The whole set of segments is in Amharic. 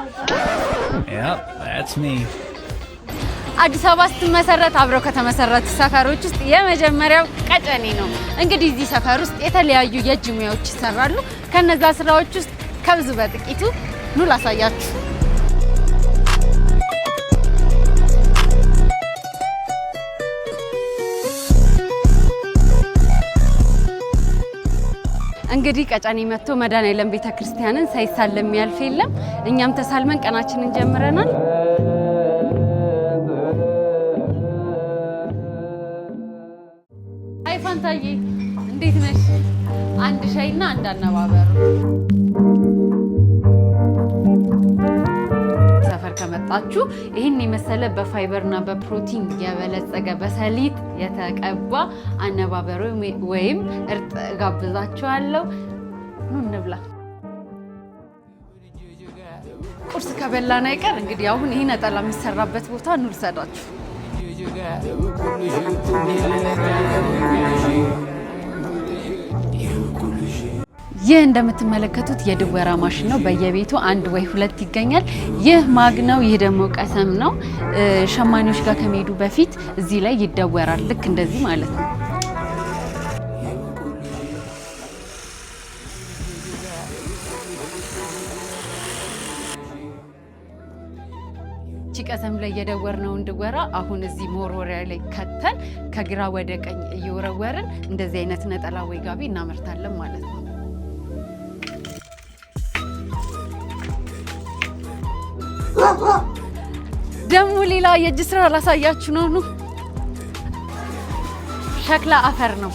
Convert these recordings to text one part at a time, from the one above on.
Yep, that's me. አዲስ አበባ ስትመሰረት አብረው ከተመሰረቱ ሰፈሮች ውስጥ የመጀመሪያው ቀጨኔ ነው። እንግዲህ እዚህ ሰፈር ውስጥ የተለያዩ የእጅ ሙያዎች ይሰራሉ። ከነዛ ስራዎች ውስጥ ከብዙ በጥቂቱ ኑ ላሳያችሁ። እንግዲህ ቀጨኔ መጥቶ መድኃኔዓለም ቤተክርስቲያንን ሳይሳለም የሚያልፍ የለም። እኛም ተሳልመን ቀናችንን ጀምረናል። አይ ፋንታዬ፣ እንዴት ነሽ? አንድ ሻይና አንድ አነባበሩ። ሰፈር ከመጣችሁ ይህን የመሰለ በፋይበርና በፕሮቲን የበለጸገ በሰሊጥ የተቀባ አነባበሮ ወይም እርጥ ጋብዛችኋለሁ። ኑ እንብላ። ቁርስ ከበላን አይቀር እንግዲህ አሁን ይህ ነጠላ የሚሰራበት ቦታ ኑ ልውሰዳችሁ። ይህ እንደምትመለከቱት የድወራ ማሽን ነው። በየቤቱ አንድ ወይ ሁለት ይገኛል። ይህ ማግ ነው። ይህ ደግሞ ቀሰም ነው። ሸማኔዎች ጋር ከመሄዱ በፊት እዚህ ላይ ይደወራል። ልክ እንደዚህ ማለት ነው። እቺ ቀሰም ላይ የደወርነውን ድወራ አሁን እዚህ መወርወሪያ ላይ ከተን ከግራ ወደ ቀኝ እየወረወርን እንደዚህ አይነት ነጠላ ወይ ጋቢ እናመርታለን ማለት ነው። ደግሞ ሌላ የእጅ ስራ ላሳያችሁ ነው። ኑ። ሸክላ አፈር ነው።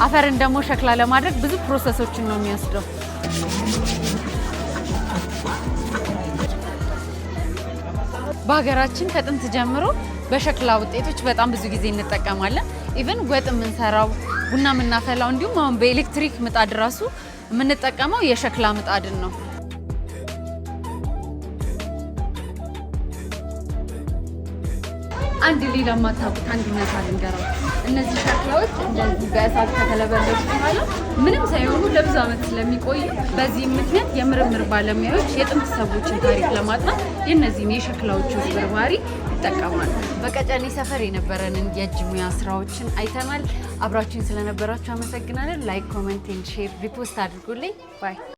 አፈርን ደግሞ ሸክላ ለማድረግ ብዙ process ኦችን ነው የሚወስደው። በሀገራችን ከጥንት ጀምሮ በሸክላ ውጤቶች በጣም ብዙ ጊዜ እንጠቀማለን። Even ወጥ የምንሰራው፣ ቡና የምናፈላው፣ እንዲሁም አሁን በኤሌክትሪክ ምጣድ ራሱ የምንጠቀመው የሸክላ ምጣድን ነው። አንድ ሌላ የማታውቁት አንድ እውነት ልንገራችሁ። እነዚህ ሸክላዎች እንደዚህ በእሳት ከተለበለቡ በኋላ ምንም ሳይሆኑ ለብዙ ዓመት ስለሚቆዩ በዚህም ምክንያት የምርምር ባለሙያዎች የጥንት ሰዎችን ታሪክ ለማጥናት የእነዚህን የሸክላዎችን ስብርባሪ ይጠቀማሉ። በቀጨኔ ሰፈር የነበረንን የእጅ ሙያ ስራዎችን አይተናል። አብራችሁን ስለነበራችሁ አመሰግናለን። Like፣ comment፣ share፣ repost አድርጉልኝ። Bye.